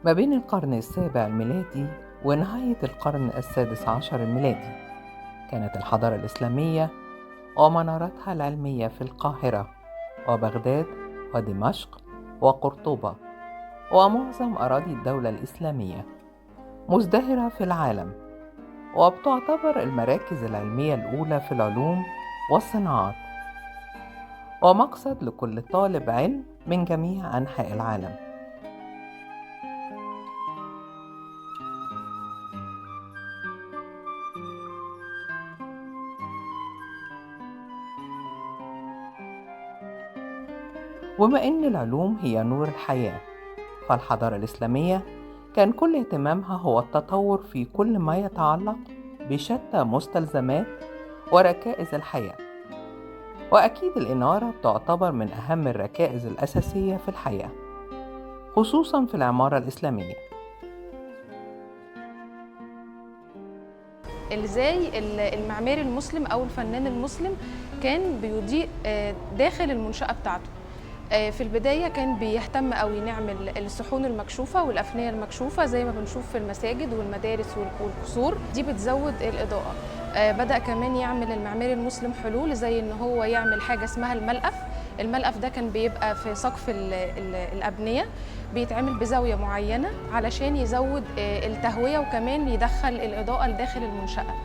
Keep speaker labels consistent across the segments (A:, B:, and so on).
A: ما بين القرن السابع الميلادي ونهاية القرن السادس عشر الميلادي كانت الحضارة الإسلامية ومنارتها العلمية في القاهرة وبغداد ودمشق وقرطبة ومعظم أراضي الدولة الإسلامية مزدهرة في العالم، وبتعتبر المراكز العلمية الأولى في العلوم والصناعات، ومقصد لكل طالب علم من جميع أنحاء العالم. وبما إن العلوم هي نور الحياة، فالحضارة الإسلامية كان كل اهتمامها هو التطور في كل ما يتعلق بشتى مستلزمات وركائز الحياة، وأكيد الإنارة بتعتبر من أهم الركائز الأساسية في الحياة، خصوصا في العمارة الإسلامية.
B: إزاي المعماري المسلم أو الفنان المسلم كان بيضيء داخل المنشأة بتاعته؟ في البداية كان بيهتم قوي نعمل الصحون المكشوفة والأفنية المكشوفة زي ما بنشوف في المساجد والمدارس والقصور، دي بتزود الإضاءة. بدأ كمان يعمل المعماري المسلم حلول زي إن هو يعمل حاجة اسمها الملقف. الملقف ده كان بيبقى في سقف الأبنية، بيتعمل بزاوية معينة علشان يزود التهوية وكمان يدخل الإضاءة لداخل المنشأة.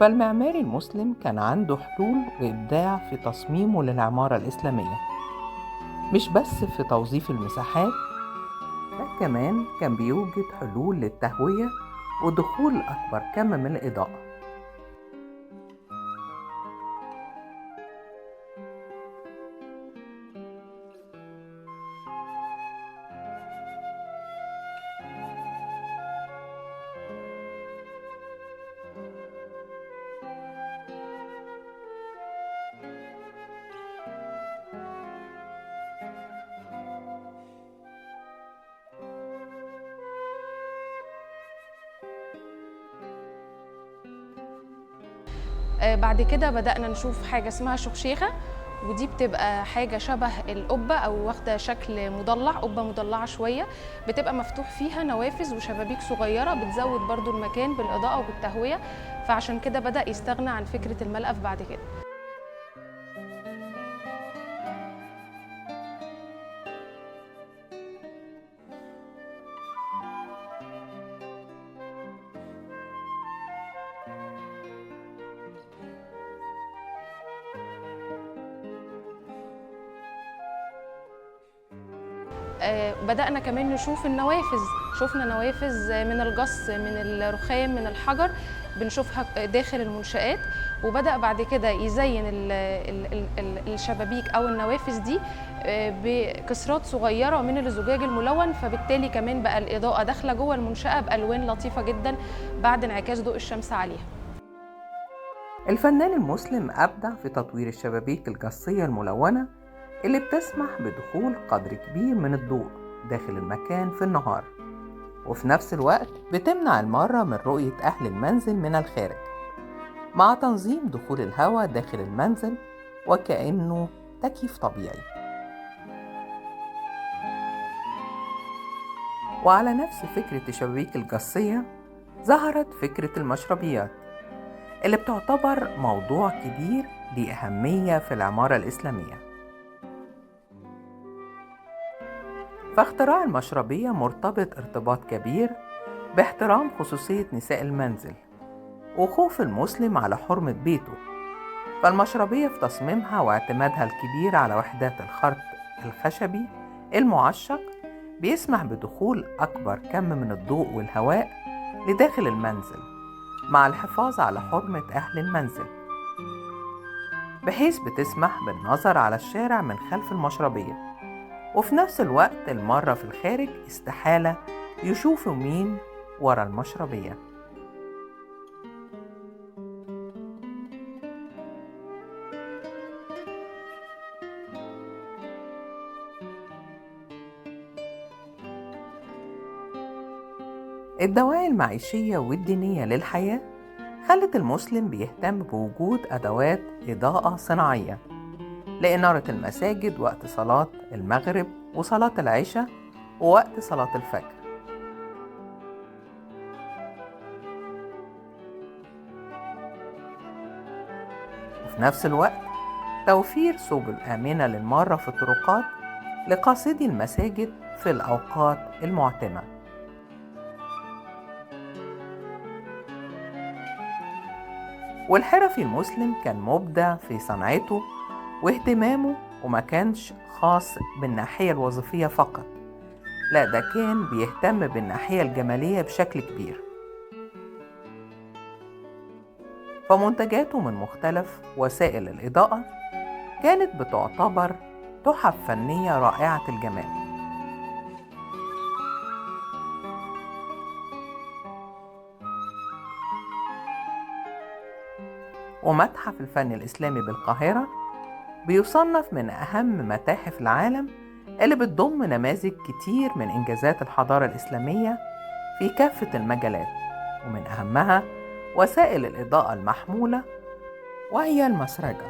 A: فالمعماري المسلم كان عنده حلول وإبداع في تصميمه للعمارة الإسلامية، مش بس في توظيف المساحات، لا كمان كان بيوجد حلول للتهوية ودخول أكبر كم من الإضاءة.
B: بعد كده بدأنا نشوف حاجة اسمها شخشيخة، ودي بتبقى حاجة شبه القبة أو واخدة شكل مضلع، قبة مضلعة شوية، بتبقى مفتوح فيها نوافذ وشبابيك صغيرة بتزود برضو المكان بالإضاءة وبالتهوية، فعشان كده بدأ يستغنى عن فكرة الملقف بعد كده. بدأنا كمان نشوف النوافذ، شفنا نوافذ من الجص، من الرخام، من الحجر، بنشوفها داخل المنشآت. وبدأ بعد كده يزين الشبابيك أو النوافذ دي بكسرات صغيرة من الزجاج الملون، فبالتالي كمان بقى الإضاءة داخلة جوه المنشأة بألوان لطيفة جدا بعد انعكاس ضوء الشمس عليها.
A: الفنان المسلم أبدع في تطوير الشبابيك الجصية الملونة اللي بتسمح بدخول قدر كبير من الضوء داخل المكان في النهار، وفي نفس الوقت بتمنع المارة من رؤية أهل المنزل من الخارج، مع تنظيم دخول الهواء داخل المنزل وكأنه تكييف طبيعي. وعلى نفس فكرة الشبابيك الجصية ظهرت فكرة المشربيات اللي بتعتبر موضوع كبير لأهمية في العمارة الإسلامية. فاختراع المشربية مرتبط ارتباط كبير باحترام خصوصية نساء المنزل وخوف المسلم على حرمة بيته. فالمشربية في تصميمها واعتمادها الكبير على وحدات الخرط الخشبي المعشق بيسمح بدخول أكبر كم من الضوء والهواء لداخل المنزل مع الحفاظ على حرمة أهل المنزل، بحيث بتسمح بالنظر على الشارع من خلف المشربية، وفي نفس الوقت المارة في الخارج استحالة يشوفوا مين ورا المشربية. الدواعي المعيشية والدينية للحياة خلت المسلم بيهتم بوجود أدوات إضاءة صناعية لإنارة المساجد وقت صلاة المغرب وصلاة العشاء ووقت صلاة الفجر. وفي نفس الوقت توفير سبل آمنة للمارة في الطرقات لقاصدي المساجد في الأوقات المعتمة. والحرفي المسلم كان مبدع في صنعته واهتمامه، وما كانش خاص بالناحية الوظيفية فقط، لا ده كان بيهتم بالناحية الجمالية بشكل كبير. فمنتجاته من مختلف وسائل الإضاءة كانت بتعتبر تحف فنية رائعة الجمال. ومتحف الفن الإسلامي بالقاهرة بيصنف من أهم متاحف العالم اللي بتضم نماذج كتير من إنجازات الحضارة الإسلامية في كافة المجالات، ومن أهمها وسائل الإضاءة المحمولة وهي المسرجة.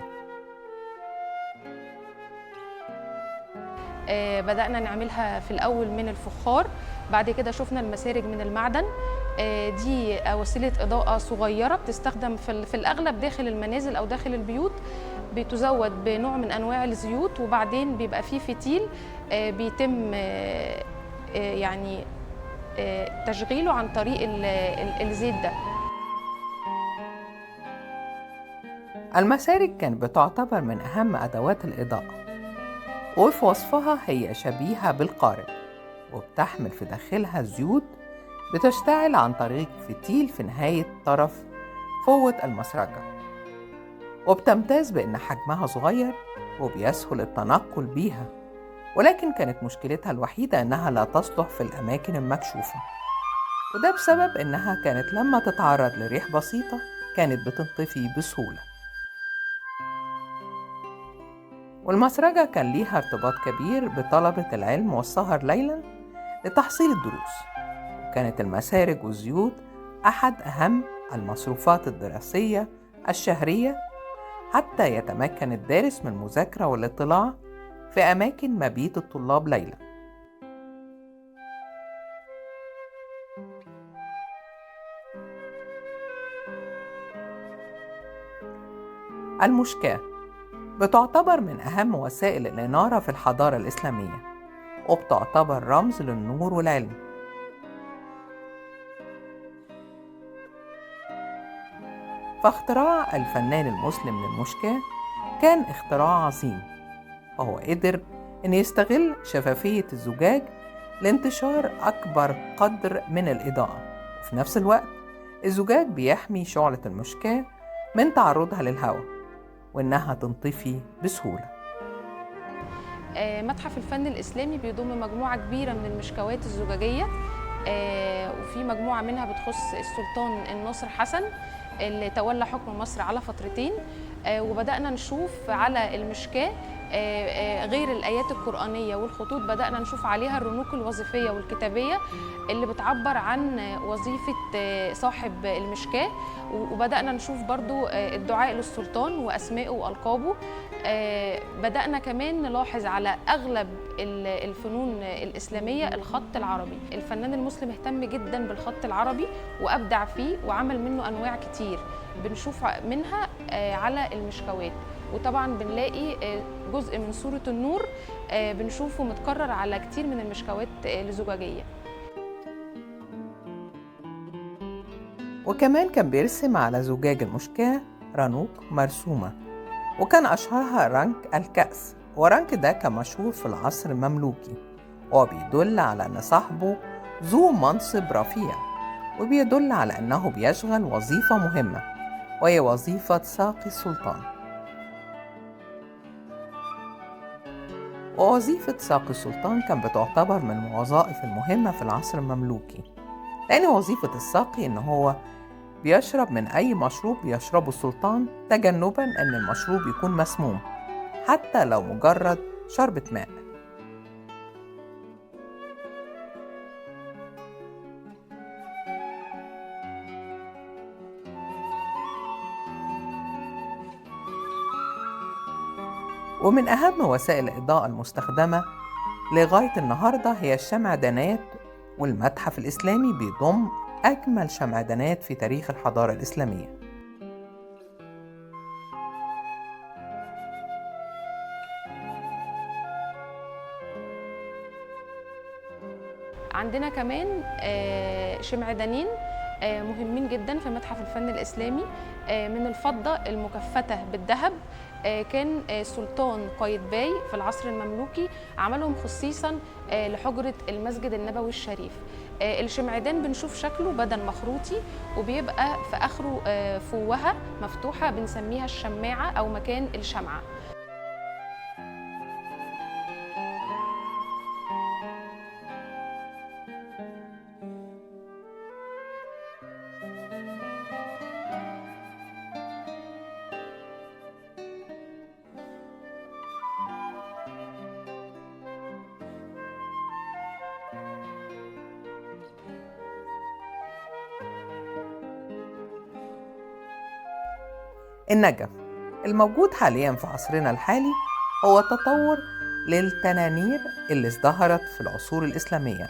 B: بدأنا نعملها في الأول من الفخار، بعد كده شفنا المسارج من المعدن. دي وسيلة إضاءة صغيرة بتستخدم في الأغلب داخل المنازل أو داخل البيوت، بتزود بنوع من أنواع الزيوت، وبعدين بيبقى فيه فتيل بيتم يعني تشغيله عن طريق الزيت ده.
A: المسارج كانت بتعتبر من أهم أدوات الإضاءة، وفي وصفها هي شبيهة بالقارب، وبتحمل في داخلها زيوت بتشتعل عن طريق فتيل في نهاية طرف فوة المسرجة، وبتمتاز بأن حجمها صغير وبيسهل التنقل بيها، ولكن كانت مشكلتها الوحيدة أنها لا تصلح في الأماكن المكشوفة، وده بسبب أنها كانت لما تتعرض لريح بسيطة كانت بتنطفي بسهولة. والمسرجة كان ليها ارتباط كبير بطلبة العلم والسهر ليلا لتحصيل الدروس، وكانت المسارج والزيوت أحد أهم المصروفات الدراسية الشهرية حتى يتمكن الدارس من المذاكرة والاطلاع في أماكن مبيت الطلاب ليلا. المشكاة بتعتبر من أهم وسائل الإنارة في الحضارة الإسلامية، وبتعتبر رمز للنور والعلم. فاختراع الفنان المسلم للمشكاة كان اختراع عظيم، وهو قدر أن يستغل شفافية الزجاج لانتشار أكبر قدر من الإضاءة، وفي نفس الوقت الزجاج بيحمي شعلة المشكاة من تعرضها للهواء وإنها تنطفي بسهولة.
B: متحف الفن الإسلامي بيضم مجموعة كبيرة من المشكوات الزجاجية، وفي مجموعة منها بتخص السلطان الناصر حسن اللي تولى حكم مصر على فترتين، وبدأنا نشوف على المشكاة غير الآيات القرآنية والخطوط، بدأنا نشوف عليها الرنوك الوظيفية والكتابية اللي بتعبر عن وظيفة صاحب المشكاة، وبدأنا نشوف برضو الدعاء للسلطان وأسمائه وألقابه. بدأنا كمان نلاحظ على أغلب الفنون الإسلامية الخط العربي. الفنان المسلم اهتم جدا بالخط العربي وأبدع فيه وعمل منه أنواع كتير بنشوف منها على المشكوات، وطبعا بنلاقي جزء من سورة النور بنشوفه متكرر على كتير من المشكوات الزجاجية.
A: وكمان كان بيرسم على زجاج المشكاة رنوك مرسومة، وكان أشهرها رنك الكأس، ورنك ده كان مشهور في العصر المملوكي، وبيدل على أن صاحبه ذو منصب رفيع، وبيدل على أنه بيشغل وظيفة مهمة وهي وظيفة ساقي السلطان. ووظيفة ساقي السلطان كان بتعتبر من الوظائف المهمة في العصر المملوكي، لأن وظيفة الساقي إن هو بيشرب من أي مشروب بيشربه السلطان، تجنباً أن المشروب يكون مسموم حتى لو مجرد شربة ماء. ومن أهم وسائل الإضاءة المستخدمة لغاية النهاردة هي الشمعدانات، والمتحف الإسلامي بيضم أجمل شمعدانات في تاريخ الحضارة الإسلامية.
B: عندنا كمان شمعدانين مهمين جدا في متحف الفن الإسلامي، من الفضة المكفتة بالذهب. كان سلطان قايتباي في العصر المملوكي عملهم خصيصا لحجرة المسجد النبوي الشريف. الشمعدان بنشوف شكله بدن مخروطي، وبيبقى في آخره فوهة مفتوحة بنسميها الشماعة أو مكان الشمعة.
A: النجف الموجود حاليا في عصرنا الحالي هو تطور للتنانير اللي ازدهرت في العصور الإسلامية،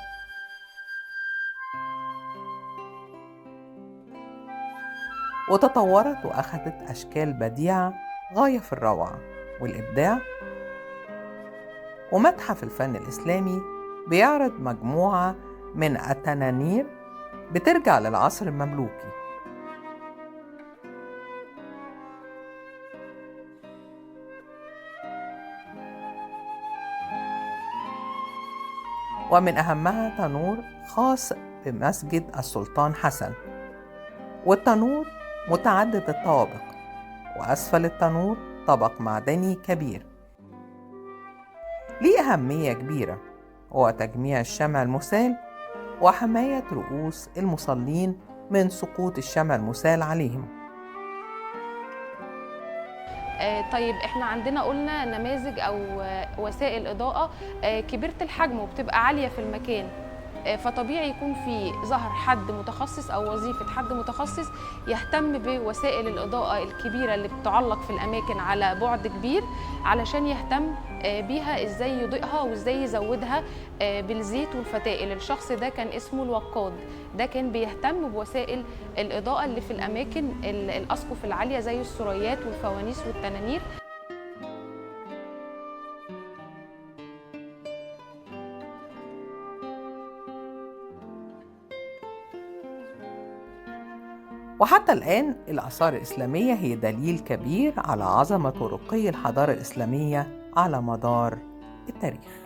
A: وتطورت وأخذت أشكال بديعة غاية في الروعة والإبداع. ومتحف الفن الإسلامي بيعرض مجموعة من التنانير بترجع للعصر المملوكي. ومن أهمها تنور خاص بمسجد السلطان حسن، والتنور متعدد الطوابق، وأسفل التنور طبق معدني كبير ليه أهمية كبيرة، هو تجميع الشمع المسال وحماية رؤوس المصلين من سقوط الشمع المسال عليهم.
B: طيب احنا عندنا قلنا نماذج او وسائل اضاءه كبيره الحجم وبتبقى عاليه في المكان، فطبيعي يكون في ظهر حد متخصص او وظيفه حد متخصص يهتم بوسائل الاضاءه الكبيره اللي بتعلق في الاماكن على بعد كبير، علشان يهتم بيها ازاي يضيئها وازاي يزودها بالزيت والفتائل. الشخص ده كان اسمه الوقاد، ده كان بيهتم بوسائل الاضاءه اللي في الاماكن الاسقف العاليه زي السريات والفوانيس والتنانير.
A: وحتى الآن الآثار الإسلامية هي دليل كبير على عظمة ورقي الحضارة الإسلامية على مدار التاريخ.